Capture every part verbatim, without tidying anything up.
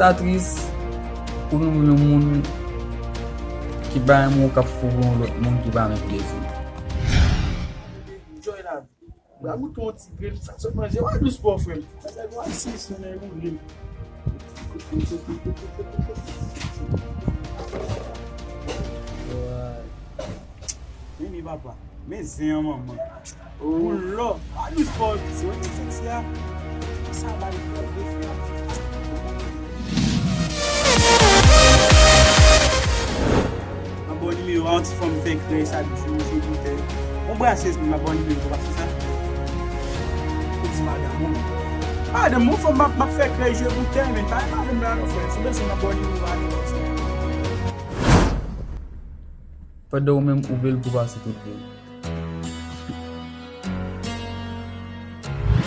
Sa tris pou nou menm moun ki pa renmen w k ap fouge yon lòt moun ki pa renmen plezi w. Enjoy lavi. Ba goute yon ti grenn, sa sot manje, w a dous bò frè m. Sa se gwa si sonnen roule. Vini papa. Men zen an manman. Pou lò. A dous bò piti. Wè ki soti a. Sa bay pou de fè. Nan bò nimewo a, yon ti fanm fè krèy sa di je boutèy. Yon brasez moun nan bò nimewo a, se sa? Ou di madanm ou. Madanm ou, fanm m ap, m ap fè krèy je boutèy, men pa madanm la non frè. Se bezwen nan bò nimewo a, li konsa. Pandan ou menm ou bèl pou pase tout moun.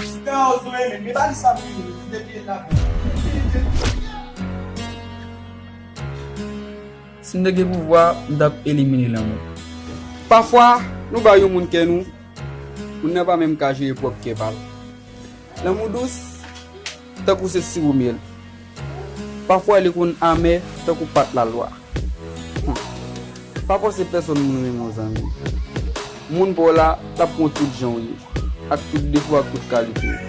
Fè yon zo e men, men pa li sa pou li, depi l la. Si m te gen pouvwa, m t ap elimine lanmou. Pafwa, nou ba yon moun kè nou, moun nan pa menm ka jere pwòp kè pa l. Lanmou dous, tankou se siwo myèl. Pafwa, li konn amè, tankou pat lalwa. Hmm. Pa fòse pèsonn moun renmen w, zanmi. Moun pa w la, l ap pran w tout jan w ye, ak tout defo, ak tout kalite.